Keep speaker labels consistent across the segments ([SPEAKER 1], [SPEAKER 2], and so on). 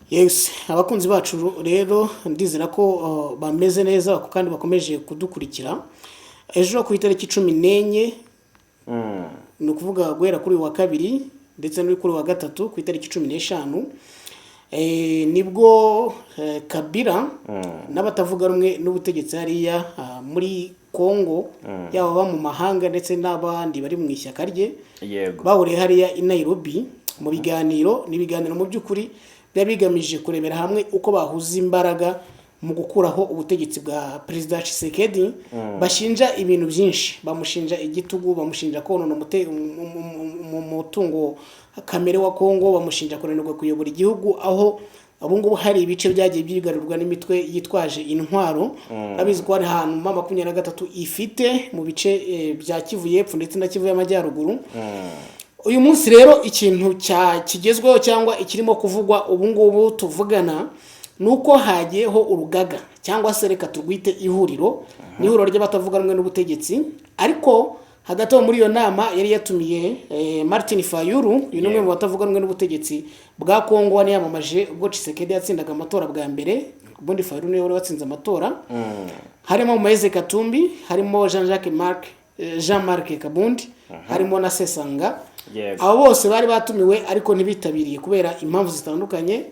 [SPEAKER 1] Yes, abakunzi bacu rero ndizera ko bameze neza kandi bakomeje kudukurikira. Ejo ku itariki 14, ni ukuvuga guhera kuri uyu wa kabiri ndetse no kuri uyu wa gatatu ku itariki 15, nibwo Kabila n'abatavuga rumwe n'ubutegetsi hariya muri Congo, yaba aba mu mahanga ndetse n'abandi bari mu ishyaka rye, bahuriye hariya i Nairobi mu biganiro. Ni ibiganiro mu by'ukuri biba bigamije kurebera hamwe uko bahuza imbaraga mu gukuraho ubutegetsi bwa Perezida Tshisekedi bashinja ibintu byinshi. Bamushinja igitugu, bamushinja konona umutungo kamere wa Kongo, bamushinja kunanirwa kuyobora igihugu, aho ubu ngubu hari ibice byagiye byigarurwa n'imitwe yitwaje intwaro. Abizi ko hari ahantu M23 ifite mu bice bya Kivu y'Epfo ndetse na Kivu y'Amajyaruguru. Uyu munsi rero ikintu cya kigezweho cyangwa ikirimo kuvugwa ubu ngubu tuvugana ni uko hagiyeho urugaga, cyangwa se reka turwite ihuriro. Ni ihuriro ry'abatavuga rumwe n'ubutegetsi. Ariko hagati aho muri iyo nama yari yatumiye Martin Fayulu. Uyu ni umwe mu batavuga rumwe n'ubutegetsi bwa Kongo waniyamamaje ubwo Tshisekedi yatsindaga amatora bwa mbere. Ubundi Fayulu niwe wari watsinze amatora. Harimo Moise Katumbi, harimo Jean Jacques Marc Jean Marc Kabundi, harimo na Sesanga. Abo bose bari batumiwe ariko ntibitabiriye kubera impamvu zitandukanye.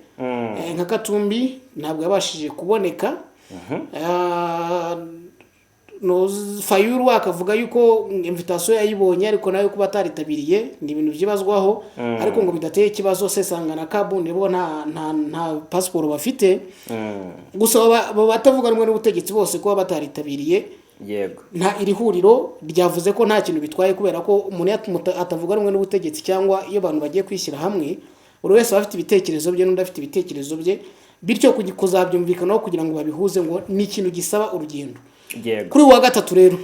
[SPEAKER 1] Nka Katumbi ntabwo yabashije kuboneka. Fayulu akavuga yuko invitation yayibonye ariko nawe kuba ataritabiriye ni ibintu byibazwaho, ariko ngo bidateye ikibazo. Sesanga na Kabundi bo nta pasiporo bafite. Gusa aba batavuga rumwe n'ubutegetsi bose kuba bataritabiriye, nta iri huriro ryavuze ko nta kintu bitwaye, kubera ko umuntu iyo atavuga rumwe n'ubutegetsi cyangwa iyo abantu bagiye kwishyira hamwe, buri wese aba afite ibitekerezo bye n'undi afite ibitekerezo bye, bityo kuzabyumvikanaho kugira ngo babihuze ngo ni ikintu gisaba urugendo. Kuri uwa gatatu rero,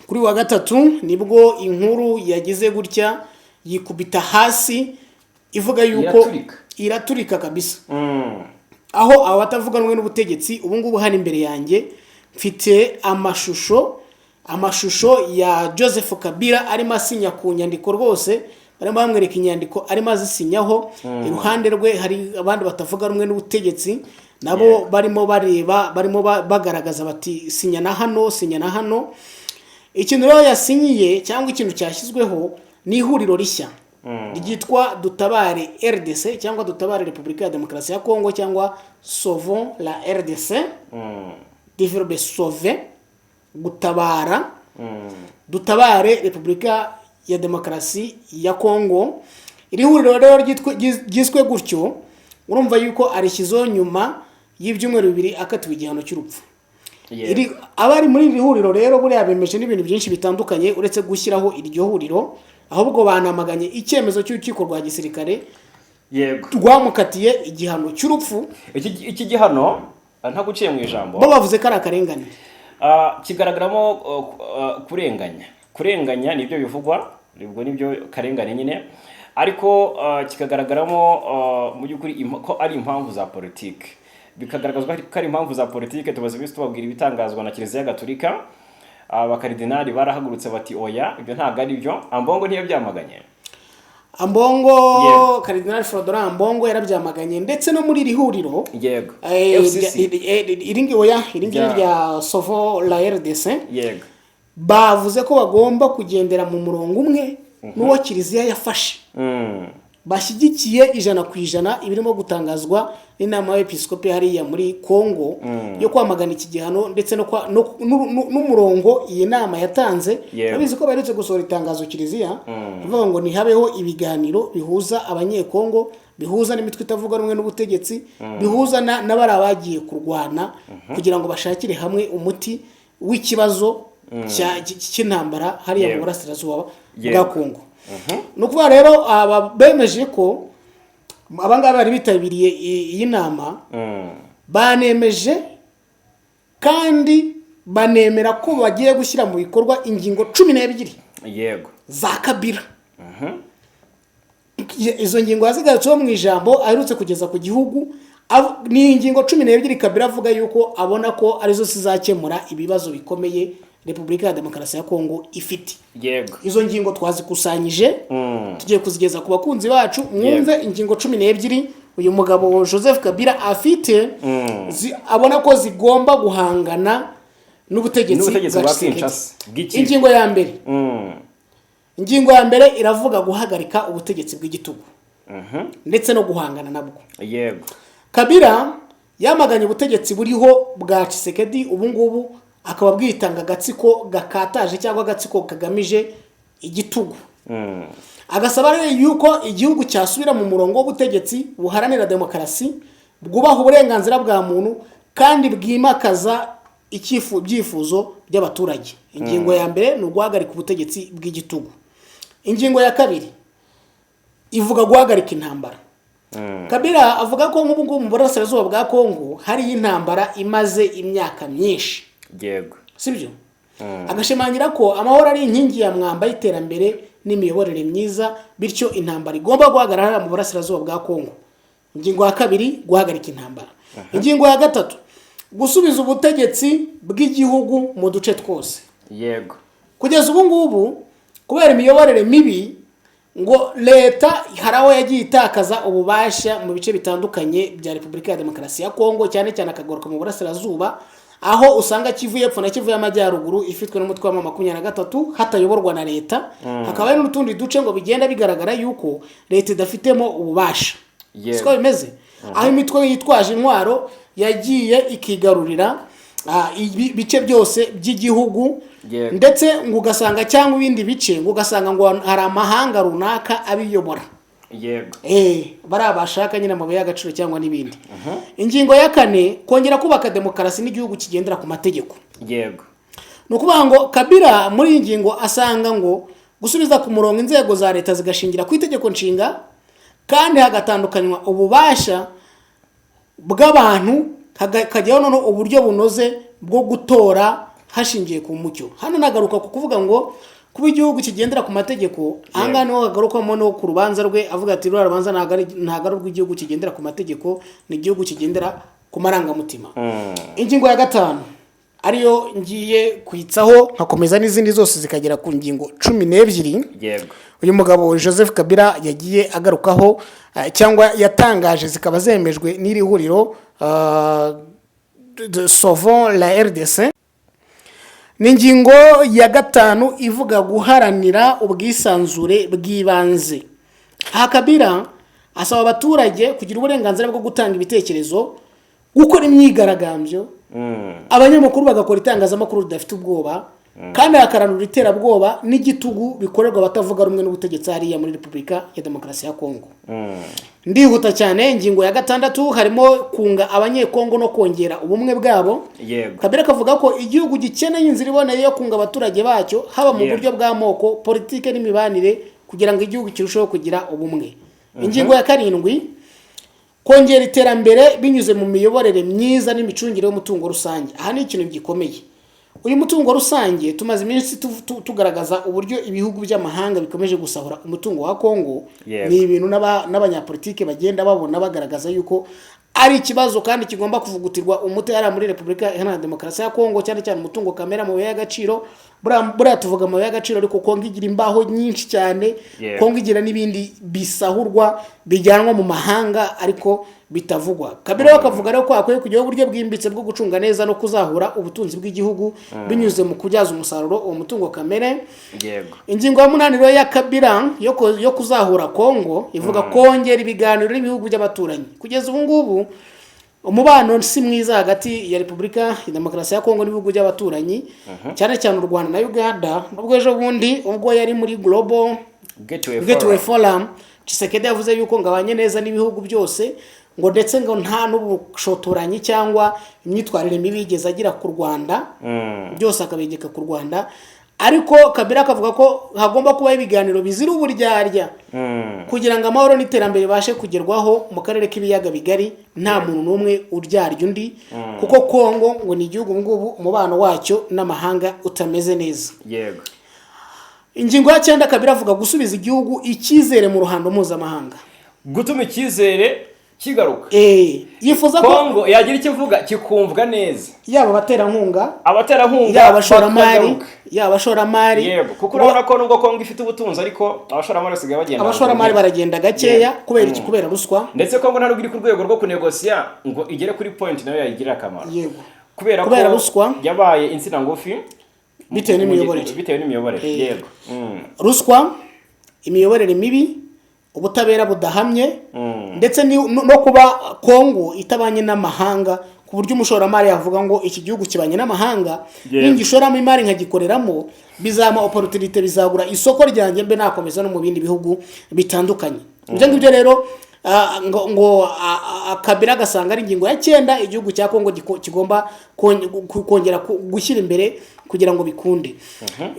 [SPEAKER 1] kuri uwa gatatu nibwo inkuru yagize gutya yikubita hasi ivuga yuko
[SPEAKER 2] Iraturika.
[SPEAKER 1] Iraturika kabisa, aho aba batavuga rumwe n'ubutegetsi ubu ngubu hano imbere yanjye mfite amashusho ya Joseph Kabila arimo asinya ku nyandiko. Rwose barimo bamwereka inyandiko arimo azisinyaho. Iruhande rwe hari abandi batavuga rumwe n'ubutegetsi nabo barimo bareba, barimo bagaragaza bati: "Sinya na hano, sinya na hano." Ikintu rero yasinyiye cyangwa ikintu cyashyizweho ni ihuriro rishya ryitwa Dutabare RDC cyangwa Dutabare Repubulika ya Demokarasi ya Kongo cyangwa Sauvons la RDC, du verbe sauver, gutabara, Dutabare Repubulika ya Demokarasi ya Kongo. Iri huriro rero ryiswe gutyo, urumva yuko arishyizeho nyuma y'ibyumweru 2 akatiwe igihano cy'urupfu. Abari muri iri huriro rero buriya bemeje n'ibintu byinshi bitandukanye uretse gushyiraho iryo huriro, ahubwo banamaganye icyemezo cy'urukiko rwa gisirikare rwamukatiye igihano cy'urupfu.
[SPEAKER 2] Iki gihano, ntaguciye mu ijambo,
[SPEAKER 1] bo bavuze ko ari akarengane.
[SPEAKER 2] Kigaragaramo kurenganya. Kurenganya nibyo bivugwa, ubwo nibyo karengane nyine, ariko kikagaragaramo mu by'ukuri ko ari impamvu za politiki. Bikagaragazwa ko ari impamvu za politiki. Tumaze iminsi tubabwira ibitangazwa na Kiliziya Gatolika. Abakaridinali barahagurutse bati: "Oya, ibyo ntabwo ari byo." Ambongo ntiyabyamaganye?
[SPEAKER 1] Ambongo, Karidinali Fridolin Ambongo yarabyamaganye, ndetse no muri iri huriro
[SPEAKER 2] FCC.
[SPEAKER 1] Iri ngi, oya, iri ngiri rya Sauvons la RDC, bavuze ko bagomba kugendera mu murongo umwe n'uwo Kiliziya yafashe. Bashyigikiye 100% ibirimo gutangazwa n'inama y'Abepiskopi hariya muri Congo yo kwamagana iki gihano, ndetse no n'umurongo iyi nama yatanze. Urabizi ko baherutse gusohora itangazo Kiliziya ivuga ngo ntihabeho ibiganiro bihuza Abanyekongo, bihuza n'imitwe itavuga rumwe n'ubutegetsi, bihuza n'abari bagiye kurwana, kugira ngo bashakire hamwe umuti w'ikibazo cy'intambara hariya mu burasirazuba bwa Kongo. Ni ukuvuga rero aba bemeje ko abangaba bari bitabiriye iyi nama banemeje kandi banemera ko bagiye gushyira mu bikorwa ingingo 12 za Kabila. Izo ngingo yazigarutseho mu ijambo aherutse kugeza ku gihugu. Ni ingingo 12 Kabila avuga yuko abona ko arizo zizakemura ibibazo bikomeye Repubulika ya Demokarasi ya Kongo ifite. Izo ngingo twazikusanyije, tugiye kuzigeza ku bakunzi bacu. Mwumve ingingo 12. uyu mugabo Joseph Kabila afite, abona ko zigomba guhangana n'ubutegetsi
[SPEAKER 2] N'ubutegetsi
[SPEAKER 1] bwa
[SPEAKER 2] bwa
[SPEAKER 1] Tshisekedi.
[SPEAKER 2] Kinshasa, bw'ikibi.
[SPEAKER 1] Ingingo ya mbere iravuga guhagarika ubutegetsi bw'igitugu ndetse no guhangana nabwo. Kabila yamaganye ubutegetsi buriho bwa Tshisekedi ubu ngubu, akaba bwitanga agatsiko gakataje cyangwa agatsiko kagamije igitugu. Agasaba rero yuko igihugu cyasubira mu murongo w'ubutegetsi buharanira demokarasi, bwubaha uburenganzira bwa muntu kandi bwimakaza ibyifuzo by'abaturage. Ingingo ya mbere ni uguhagarika ubutegetsi bw'igitugu. Ingingo ya kabiri ivuga guhagarika intambara. Kabila avuga ko nk'ubu ngubu mu burasirazuba bwa Kongo hariyo intambara imaze imyaka myinshi. Sibyo? Agashimangira ko amahoro ari inkingi ya mwamba y'iterambere n'imiyoborere myiza, bityo intambara igomba guhagarara mu burasirazuba bwa Kongo. Ingingo ya kabiri, guhagarika intambara. Ingingo ya gatatu, gusubiza ubutegetsi bw'igihugu mu duce twose. Kugeza ubu ngubu, kubera imiyoborere mibi, ngo leta hari aho yagiye itakaza ububasha mu bice bitandukanye bya Repubulika ya Demokarasi ya Kongo, cyane cyane akagaruka mu burasirazuba, aho usanga Kivu y'Epfo na Kivu y'Amajyaruguru ifitwe n'umutwe wa 23, hatayoborwa na leta. Hakaba hari n'utundi duce ngo bigenda bigaragara yuko leta idafitemo ububasha. Siko bimeze, aho imitwe yitwaje intwaro yagiye ikigarurira ibice byose by'igihugu, ndetse ngo ugasanga, cyangwa ibindi bice, ngo ugasanga ngo hari amahanga runaka abiyobora. Bariya bashaka nyine amabuye y'agaciro cyangwa n'ibindi. Ingingo ya kane, kongera kubaka demokarasi n'igihugu kigendera ku mategeko. Ni ukuvuga ngo Kabila muri iyi ngingo asanga ngo gusubiza ku murongo inzego za leta zigashingira ku itegeko nshinga, kandi hagatandukanywa ububasha bw'abantu, hakajyaho noneho uburyo bunoze bwo gutora hashingiye ku mucyo. Hano nagaruka ku kuvuga ngo kuba igihugu kigendera ku mategeko. Ahangaha niho hagarukwamo no ku rubanza rwe, avuga ati ruriya rubanza ntabwo ari urw'igihugu kigendera ku mategeko, ni igihugu kigendera ku marangamutima. Ingingo ya gatanu, ariyo ngiye kwitsaho nkakomeza n'izindi zose zikagera ku ngingo 12, uyu mugabo Joseph Kabila yagiye agarukaho, cyangwa yatangaje, zikaba zemejwe n'iri huriro de Sauvons la RDC, ni ingingo ya gatanu ivuga guharanira ubwisanzure bw'ibanze. Aha Kabila asaba abaturage kugira uburenganzira bwo gutanga ibitekerezo, gukora imyigaragambyo, abanyamakuru bagakora itangazamakuru ridafite ubwoba, kandi hakaranura iterabwoba n'igitugu bikorerwa abatavuga rumwe n'ubutegetsi hariya muri Repubulika ya Demokarasi ya Kongo. Ndihuta cyane. Ingingo ya gatandatu harimo kunga Abanyekongo no kongera ubumwe bwabo. Kabila akavuga ko igihugu gikeneye inzira iboneye yo kunga abaturage bacyo, haba mu buryo bw'amoko, politike n'imibanire, kugira ngo igihugu kirusheho kugira ubumwe. Ingingo ya karindwi, kongera iterambere binyuze mu miyoborere myiza n'imicungire y'umutungo rusange. Aha ni ikintu gikomeye. Uyu mutungo rusange, tumaze iminsi tugaragaza uburyo ibihugu by'amahanga bikomeje gusahura umutungo wa Kongo. Ni ibintu n'abanyapolitike bagenda babona, bagaragaza yuko ari ikibazo kandi kigomba kuvugutirwa umuti hariya muri Repubulika Iharanira Demokarasi ya Kongo, cyane cyane umutungo kamere, amabuye y'agaciro. Buriya tuvuga amabuye y'agaciro, ariko Kongo igira imbaho nyinshi cyane. Kongo igira n'ibindi bisahurwa bijyanwa mu mahanga ariko bitavugwa. Kabila we akavuga rero ko hakwiye kujyaho uburyo bwimbitse bwo gucunga neza no kuzahura ubutunzi bw'igihugu binyuze mu kubyaza umusaruro uwo mutungo kamere. Ingingo ya munani rero ya Kabila yo kuzahura Kongo ivuga kongera ibiganiro n'ibihugu by'abaturanyi. Kugeza ubu ngubu umubano si mwiza hagati ya Repubulika ya Demokarasi ya Kongo n'ibihugu by'abaturanyi, cyane cyane u Rwanda na Uganda, nubwo ejo bundi ubwo yari muri Global
[SPEAKER 2] Gateway
[SPEAKER 1] Gateway
[SPEAKER 2] Forum.
[SPEAKER 1] Forum, Tshisekedi yavuze yuko ngo abanye neza n'ibihugu byose, ngo ndetse ngo nta n'ubushotoranyi cyangwa imyitwarire mibi yigeze agira ku Rwanda, byose akabegeka ku Rwanda. Ariko Kabila akavuga ko hagomba kubaho ibiganiro bizira uburyarya kugira ngo amahoro n'iterambere bibashe kugerwaho mu karere k'Ibiyaga Bigari, nta muntu n'umwe uryarya undi, kuko Kongo ngo ni igihugu ubu ngubu umubano wacyo n'amahanga utameze neza. Ingingo ya cyenda, Kabila avuga gusubiza igihugu icyizere mu ruhando mpuzamahanga.
[SPEAKER 2] Gutuma icyizere Kigaruka.
[SPEAKER 1] Yifuza ko
[SPEAKER 2] Kongo yagira icyo ivuga kikumvwa neza.
[SPEAKER 1] Yaba abaterankunga,
[SPEAKER 2] abaterankunga
[SPEAKER 1] yaba abashoramari,
[SPEAKER 2] bakagaruka.
[SPEAKER 1] Yaba abashoramari.
[SPEAKER 2] Yego, kuko urabona ko nubwo Kongo ifite ubutunzi, ariko abashoramari basigaye bagenda.
[SPEAKER 1] Abashoramari baragenda gakeya. Kubera iki? Kubera ruswa.
[SPEAKER 2] Ndetse Kongo ntabwo iri ku rwego rwo kunegosiya ngo igere kuri point nayo yayigirira akamaro. Kubera
[SPEAKER 1] Kubera
[SPEAKER 2] ko
[SPEAKER 1] ruswa.
[SPEAKER 2] yabaye insina ngufi.
[SPEAKER 1] Bitewe n'imiyoborere.
[SPEAKER 2] Bitewe n'imiyoborere. Yego.
[SPEAKER 1] Ruswa, imiyoborere mibi, ubutabera budahamye, ndetse no kuba Kongo itabanye n'amahanga ku buryo umushoramari yavuga ngo iki gihugu kibanye n'amahanga, ningishoramo imari nkagikoreramo bizampa opportunité, bizagura isoko ryanjye, mbe nakomeza no mu bindi bihugu bitandukanye. Ibyo ngibyo rero ngo Kabila agasanga ari ingingo ya cyenda igihugu cya Kongo kigomba kongera gushyira imbere kugira ngo bikunde.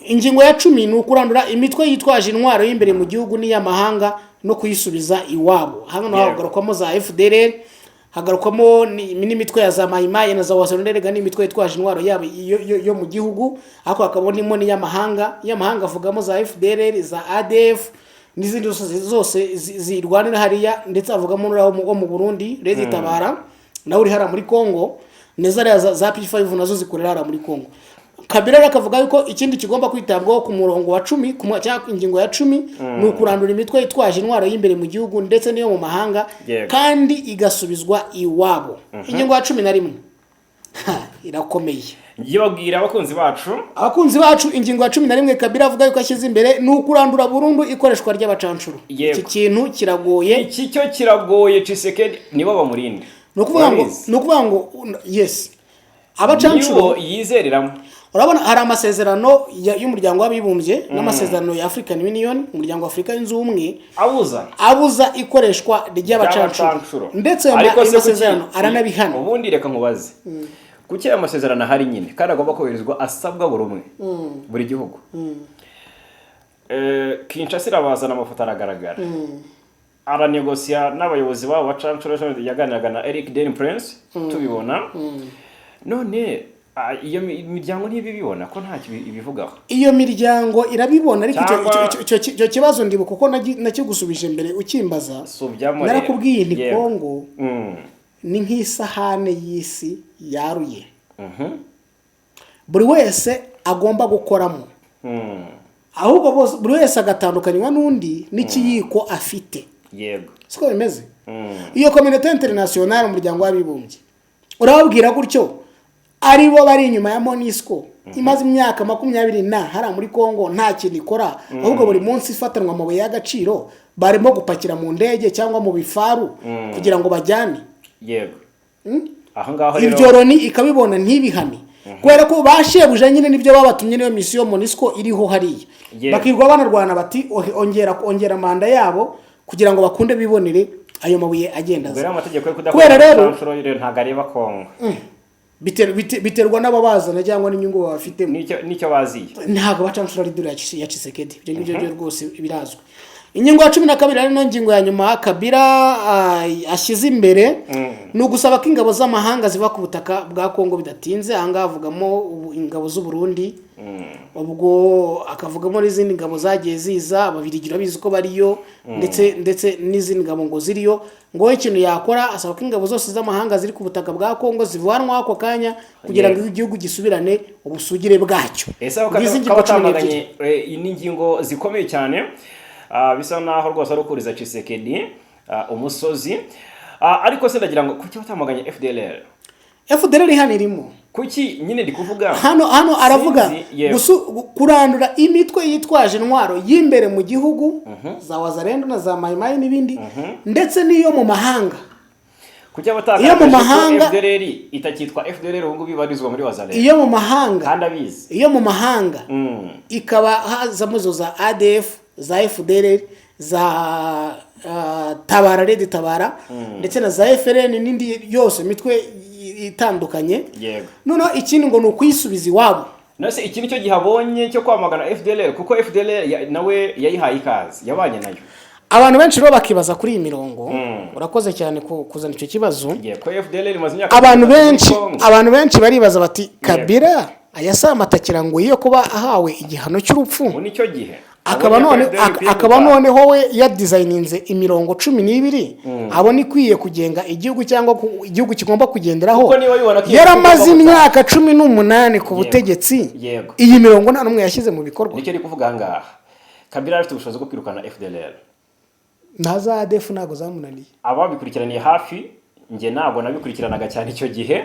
[SPEAKER 1] Ingingo ya 10 ni ukurandura imitwe yitwaje intwaro y'imbere mu gihugu n'iy'amahanga no kuyisubiza iwabo. Hano hagarukwamo za FDLR, hagarukwamo n'imitwe ya za Mayimayi na za Wazalendo, n'imitwe yitwaje intwaro yabo yo mu gihugu, ariko hakabonimo n'iy'amahanga. Iy'amahanga avugamo za FDLR, za ADF n'izindi zose zirwanira hariya, ndetse avugamo n'uriya wo mu Burundi, RED Tabara, nawe uri hariya muri Congo, na zariya za P5 nazo zikorera hariya muri Congo. Kabila rero akavuga yuko ikindi kigomba kwitabwaho ku murongo wa 10, cyangwa ingingo ya 10, ni ukurandura imitwe yitwaje intwaro y'imbere mu gihugu ndetse n'iyo mu mahanga, kandi igasubizwa iwabo. Ingingo ya 11, ha, irakomeye.
[SPEAKER 2] Ngiye babwira abakunzi bacu.
[SPEAKER 1] Abakunzi bacu, ingingo ya 11 Kabila avuga yuko ashyize imbere ni ukurandura burundu ikoreshwa ry'abacanshuro. Iki kintu kiragoye.
[SPEAKER 2] Iki cyo kiragoye. Tshisekedi nibo bamurinda.
[SPEAKER 1] Ni ukuvuga ngo
[SPEAKER 2] Urabizi.
[SPEAKER 1] Ni ukuvuga ngo yes, abacanshuro.
[SPEAKER 2] Nibo yizereramo.
[SPEAKER 1] Urabona hari amasezerano y'umuryango w'abibumbye n'amasezerano ya African Union, umuryango wa Afurika yunze ubumwe,
[SPEAKER 2] abuza
[SPEAKER 1] abuza ikoreshwa ry'abacanshuro.
[SPEAKER 2] Ry'abacanshuro.
[SPEAKER 1] Ndetse ayo
[SPEAKER 2] Ariko se
[SPEAKER 1] masezerano aranabihana.
[SPEAKER 2] Ubundi reka nkubaze, kuki aya masezerano ahari nyine kandi agomba kubahirizwa, asabwa buri umwe, buri gihugu? Kinshasa irabazana, amafoto aragaragara, aranegosiya n'abayobozi babo bacanshuro, yaganiraga na Eric Den Prince tubibona. None iyo miryango ntibibibona ko ntacyo ibivugaho?
[SPEAKER 1] Iyo miryango irabibona, ariko
[SPEAKER 2] Cyangwa-
[SPEAKER 1] icyo kibazo ndibuka kuko nakigusubije mbere ukimbaza.
[SPEAKER 2] Subyamo rero.
[SPEAKER 1] Narakubwiye nti Kongo ni nk'isahane y'isi yaruye, buri wese agomba gukoramo, ahubwo buri wese agatandukanywa n'undi n'ikiyiko afite. Siko bimeze? Iyo communauté internationale, umuryango w'abibumbye, urababwira gutyo ari bo bari inyuma ya MONUSCO imaze imyaka 20 na hariya muri Congo nta kintu ikora, ahubwo buri munsi ifatanwa amabuye y'agaciro barimo gupakira mu ndege cyangwa mu bifaru kugira ngo bajyane.
[SPEAKER 2] Yego, aho ngaho rero.
[SPEAKER 1] Ibyo Loni ikabibona ntibihane, kubera ko bashebuja nyine nibyo babatumye, niyo mission MONUSCO iriho hariya. Bakirwa banarwana bati ongera manda yabo kugira ngo bakunde bibonere ayo mabuye agenda
[SPEAKER 2] Ubwo
[SPEAKER 1] aza.
[SPEAKER 2] rero amategeko yo
[SPEAKER 1] Kubera
[SPEAKER 2] kudakora
[SPEAKER 1] rero-
[SPEAKER 2] abacanshuro rero ntabwo areba Kongo.
[SPEAKER 1] Biterwa n'ababazana cyangwa n'inyungu babafitemo.
[SPEAKER 2] Nicyo baziye.
[SPEAKER 1] Ntabwo abacanshuro ari deal ya Tshisekedi, ibyo ngibyo byo rwose birazwi. Ingingo ya 12 ari nayo ngingo ya nyuma Kabila ashyize imbere ni ugusaba ko ingabo z'amahanga ziva ku butaka bwa Kongo bidatinze. Ahangaha avugamo ingabo z'u Burundi, ubwo akavugamo n'izindi ngabo zagiye ziza, Ababiligi urabizi ko bariyo, ndetse n'izindi ngabo ngo ziriyo. Ngo we ikintu yakora, asaba ko ingabo zose z'amahanga ziri ku butaka bwa Kongo zivanwaho ako kanya kugira ngo igihugu gisubirane ubusugire bwacyo.
[SPEAKER 2] Ese aho
[SPEAKER 1] Ngizi ingingo
[SPEAKER 2] kaba
[SPEAKER 1] 12.
[SPEAKER 2] tamaganye n'ingingo zikomeye cyane, bisa naho rwose ari ukuriza Tshisekedi umusozi. Ariko se ndagira ngo kuki batamaganye FDLR?
[SPEAKER 1] FDLR hano irimo.
[SPEAKER 2] Kuki nyine ndi kuvuga?
[SPEAKER 1] Hano aravuga
[SPEAKER 2] Sinzi, yego.
[SPEAKER 1] kurandura imitwe yitwaje intwaro y'imbere mu gihugu, za Wazalendo na za Mayimayi n'ibindi, ndetse n'iyo mu mahanga.
[SPEAKER 2] Kuki
[SPEAKER 1] Iyo mu
[SPEAKER 2] abatagaragaje ko
[SPEAKER 1] mahanga-
[SPEAKER 2] FDLR itakitwa FDLR, ubu ngubu ibarizwa muri Wazalendo?
[SPEAKER 1] Iyo mu mahanga.
[SPEAKER 2] Kandi abizi.
[SPEAKER 1] Iyo mu mahanga ikaba hazamo izo za ADF, za FDLR, za Tabara, RED Tabara, ndetse na za FLN n'indi yose mitwe itandukanye. Noneho ikindi ngo ni ukuyisubiza iwabo.
[SPEAKER 2] Nose iki nicyo gihe abonye cyo kwamagana FDLR, kuko FDLR nawe yayihaye ikaze, yabanye nayo.
[SPEAKER 1] Abantu benshi rero bakibaza kuri iyi mirongo. Urakoze cyane kuzana icyo kibazo.
[SPEAKER 2] Yego, ko FDLR imaze imyaka
[SPEAKER 1] Abantu
[SPEAKER 2] 30 muri
[SPEAKER 1] benshi
[SPEAKER 2] Congo.
[SPEAKER 1] Abantu benshi baribaza bati Kabila aya si amatakira ngo yo kuba ahawe igihano cy'urupfu?
[SPEAKER 2] Ubu nicyo gihe.
[SPEAKER 1] Akaba
[SPEAKER 2] Abonye ko
[SPEAKER 1] none
[SPEAKER 2] FDLR ikwiye
[SPEAKER 1] akaba
[SPEAKER 2] gutaha.
[SPEAKER 1] noneho we yadesigninze imirongo 12 abona ikwiye kugenga igihugu, cyangwa igihugu kigomba kugenderaho.
[SPEAKER 2] Kuko niba bibona ko iyo
[SPEAKER 1] Yaramaze
[SPEAKER 2] igomba gutaha.
[SPEAKER 1] imyaka 18 ku butegetsi, iyi mirongo nta n'umwe yashyize mu bikorwa.
[SPEAKER 2] Nicyo ari kuvuga ahangaha. Kabila afite ubushobozi bwo kwirukana FDLR.
[SPEAKER 1] Nta za ADF ntabwo zamunaniye.
[SPEAKER 2] Ababikurikiraniye hafi, njye ntabwo nabikurikiranaga cyane icyo gihe,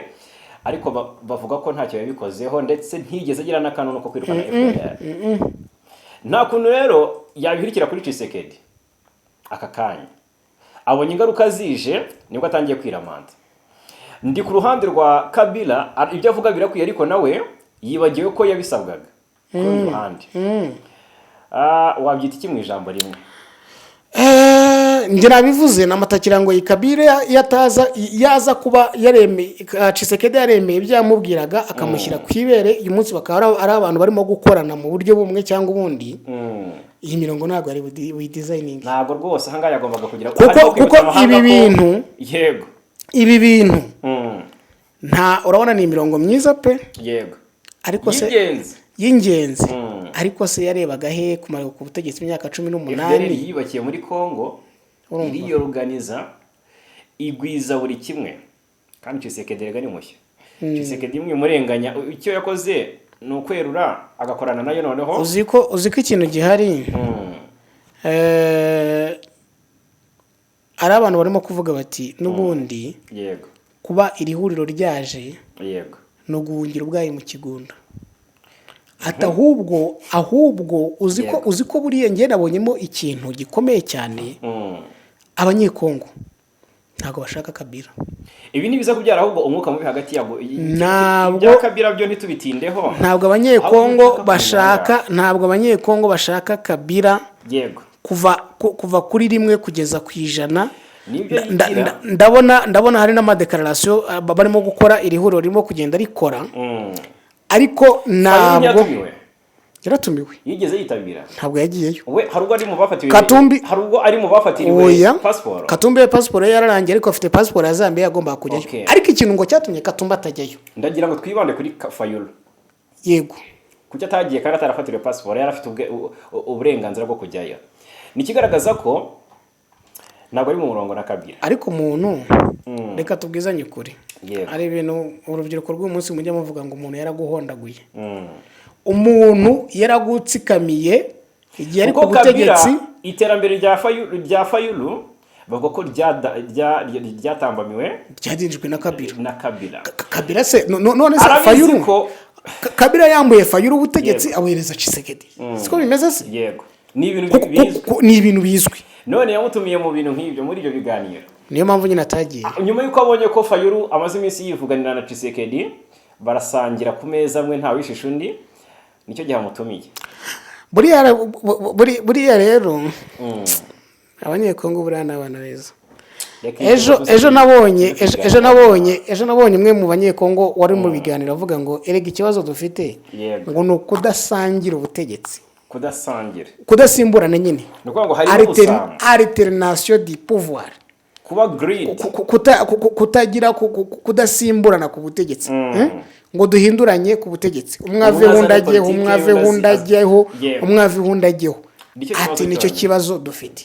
[SPEAKER 2] ariko bavuga ko ntacyo yabikozeho, ndetse ntiyigeze agira n'akanunu ko kwirukana FDLR. Nta kuntu rero yabihirikira kuri Tshisekedi aka kanya abonye ingaruka zije, nibwo atangiye kwiramanta. Ndi ku ruhande rwa Kabila, ibyo avuga birakwiye, ariko nawe yibagiwe ko yabisabwaga. Ku rundi ruhande, wabyita iki mu ijambo rimwe?
[SPEAKER 1] Njye nabivuze namatakira ngo Kabila iyo ataza, yaza kuba yaremeye, Tshisekedi yaremeye ibyo yamubwiraga, akamushyira ku ibere, uyu munsi bakaba ari abantu barimo gukorana mu buryo bumwe cyangwa ubundi, iyi mirongo ntabwo ari buyidesigninge.
[SPEAKER 2] Ntabwo rwose ahangaha yagombaga kugira
[SPEAKER 1] Kuko
[SPEAKER 2] harimo kwibutsa
[SPEAKER 1] kuko
[SPEAKER 2] amahanga
[SPEAKER 1] ibi bintu ibi bintu nta, urabona ni imirongo myiza pe, ariko se
[SPEAKER 2] y'ingenzi.
[SPEAKER 1] Y'ingenzi, ariko se yarebaga he kumara ku butegetsi imyaka cumi
[SPEAKER 2] FDLR
[SPEAKER 1] n'umunani
[SPEAKER 2] yiyubakiye muri Congo,
[SPEAKER 1] Urumva?
[SPEAKER 2] iriyoruganiza, igwiza buri kimwe, kandi Tshisekedi rega ni mushya. Tshisekedi mwimurenganya, icyo yakoze ni ukwerura agakorana nayo noneho.
[SPEAKER 1] Uzi ko ikintu gihari, hari abantu barimo kuvuga bati n'ubundi kuba iri huriro ryaje ni uguhungira ubwayi mu kigunda. Ati ahubwo uzi ko uzi ko buriya njye nabonyemo ikintu gikomeye cyane. Abanyekongo ntabwo bashaka Kabila.
[SPEAKER 2] Ibi ntibiza kubyara ahubwo umwuka mubi hagati yabo? Ibya Kabila byo ntitubitindeho.
[SPEAKER 1] Ntabwo Abanyekongo
[SPEAKER 2] Ahubwo
[SPEAKER 1] bashaka, ntabwo Abanyekongo bashaka Kabila. Kuva kuri 1 kugeza ku 100.
[SPEAKER 2] Nibyo yigira.
[SPEAKER 1] Ndabona hari n'amadéclarations barimo gukora, iri huriro ririmo kugenda rikora, ariko
[SPEAKER 2] Fayulu
[SPEAKER 1] ntabwo
[SPEAKER 2] ntiyatumiwe?
[SPEAKER 1] Yaratumiwe.
[SPEAKER 2] Yigeze yitabira?
[SPEAKER 1] Ntabwo yagiyeyo.
[SPEAKER 2] We hari ubwo ari mu bafatiriwe
[SPEAKER 1] Katumbi
[SPEAKER 2] hari ubwo ari mu bafatiriwe
[SPEAKER 1] Oya.
[SPEAKER 2] pasiporo?
[SPEAKER 1] Katumbi we pasiporo ye yararangiye, ariko afite pasiporo ya Zambia, yagombaga kujyayo. Ariko ikintu ngo cyatumye Katumbi atajyayo,
[SPEAKER 2] Ndagira ngo twibande kuri Fayulu. Kuki atagiye kandi atarafatiriwe pasiporo, yari afite uburenganzira bwo kujyayo? Ni ikigaragaza ko ntabwo ari mu murongo na Kabila.
[SPEAKER 1] Ariko umuntu, reka tubwizanye ukuri, hari ibintu urubyiruko rw'uyu munsi mujya muvuga ngo umuntu yaraguhondaguye, umuntu yaragutsikamiye igihe ari ku
[SPEAKER 2] Kuko Kabila,
[SPEAKER 1] butegetsi.
[SPEAKER 2] iterambere rya Fayulu bavuga ko ryatambamiwe
[SPEAKER 1] Ryadinjijwe na Kabila.
[SPEAKER 2] na Kabila.
[SPEAKER 1] Kabila se none se
[SPEAKER 2] Arabizi
[SPEAKER 1] Fayulu
[SPEAKER 2] ko
[SPEAKER 1] Kabila yambuye Fayulu ubutegetsi, abuhereza Tshisekedi, siko bimeze se?
[SPEAKER 2] Yego, ni ibintu bizwi.
[SPEAKER 1] Ni ibintu bizwi.
[SPEAKER 2] None yamutumiye mu bintu nk'ibyo, muri ibyo biganiro.
[SPEAKER 1] Niyo mpamvu nyine atagiye.
[SPEAKER 2] Nyuma y'uko abonye ko Fayulu amaze iminsi yivuganira na Tshisekedi, barasangira ku meza amwe, ntawishisha undi, nicyo gihe amutumiye.
[SPEAKER 1] Buriya rero Abanyekongo buriya ni abana beza.
[SPEAKER 2] Reka
[SPEAKER 1] Ejo
[SPEAKER 2] ingingo
[SPEAKER 1] ejo nabonye
[SPEAKER 2] tuze
[SPEAKER 1] ejo nabonye umwe mu Banyekongo wari mu biganiro avuga ngo erega ikibazo dufite ngo ni ukudasangira ubutegetsi.
[SPEAKER 2] Kudasangira.
[SPEAKER 1] Kudasimburana nyine.
[SPEAKER 2] Ni ukuvuga ngo harimo ubusambo.
[SPEAKER 1] Alternation du pouvoir.
[SPEAKER 2] Kuba greed.
[SPEAKER 1] Kutagira kudasimburana ku butegetsi. Ngo duhinduranye ku butegetsi, umwe aveho
[SPEAKER 2] Umwe
[SPEAKER 1] undi
[SPEAKER 2] azane
[SPEAKER 1] ajyeho,
[SPEAKER 2] politike,
[SPEAKER 1] umwe aveho
[SPEAKER 2] undi
[SPEAKER 1] undi ajyeho,
[SPEAKER 2] Yego.
[SPEAKER 1] umwe aveho undi ajyeho.
[SPEAKER 2] Nicyo kibazo
[SPEAKER 1] Ati nicyo
[SPEAKER 2] cyonyine.
[SPEAKER 1] kibazo dufite.